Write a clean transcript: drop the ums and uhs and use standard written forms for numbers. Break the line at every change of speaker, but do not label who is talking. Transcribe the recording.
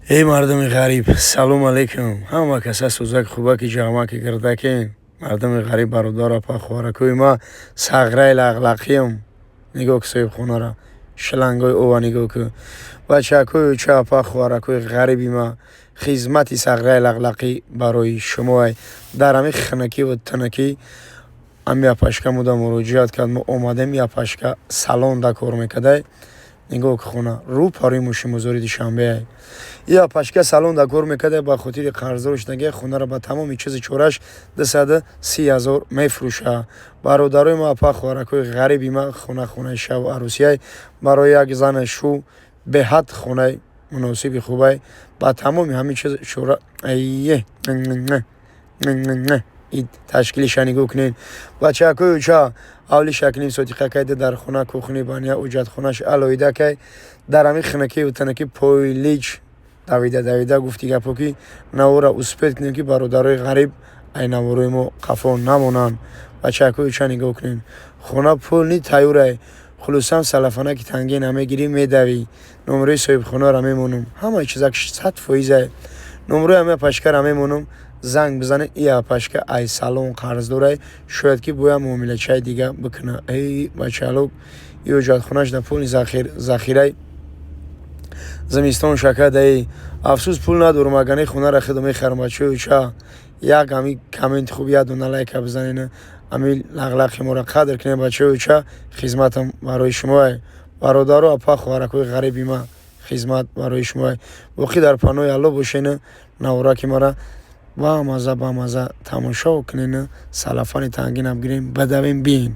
Эй мардуми ғариб, салом алейкум. Ҳама каса сӯзак, хубаки, ҷамъаки, гирдакин. Мардуми ғариб, бародар, апа, хоҳаракои ма, сағраи лағлақиям. Нигоҳ ку соҳибхонара, шлангои ова нигоҳ ку. Бачакою ча, апа, хоҳаракои ғариби ма, хизмати сағраи лағлақӣ барои шумоай. Дар ҳамин хинакиву тинакӣ ами апашка муда муроҷиат кард, мо омадем. И апашка салонда кор мекардай. Нигоҳ ку, хона рӯ парои мошинбозори Душанбеай. И апашка салонда кор мекардай, ба хотири қарздор шудагия хонаро ба тамоми чизи чораш 230 000 мефурӯша. Бародарои ма, апа, хоҳаракои ғариби ма, хона хонаи шаву арӯсияй, барои як зана шу беҳад хонаи муносиби хубай. Ба тамоми ҳамин чиз чора ае ташкилиша нигоҳ кунед. Бачакою ча, ҳавли шаклим сотиқа кайда, дар хона кухни, баня, уҷатхонаш алоҳида кай. Дар ҳамин хинакиву тинакӣ пойлич давида давида гуфти гапо ки навора успеть кунем, ки бародарои ғариб ай наворои мо қафо намонанд. Бачакою ча, нигоҳ кунед, хона полный тайёрай. Хулосам, салафанаки танге намегирӣ, медавӣ. Номерои соҳибхонаро мемонам, ҳамаи чизак 100 фоизай. Номерои ҳамаи апашкара мемонам, занг бизанед. И апашка ай салон қарздорай, шояд ки бояд муомилачаи дига бикуна. Эй бачалок, и ҳоҷатхонаш дар полный захирай зимистон шакадаи. Афсӯс, пул надорам, агар не хонаро худо мехарам. Бачаё, ча, як ҳами комменти хуб, як дона лайка бизанед, ҳами лағлақи моро қадр кунед. Бачаё, ча, хизматам барои шумоай. Бародаро, апа, хоҳаракои ғариби ма, хизмат барои шумоай. Боқӣ дар паноҳи Алло бошен. Навораки мара бамаза бамаза тамошо кунен. Салафани тангинам гирем, бадавем, биен.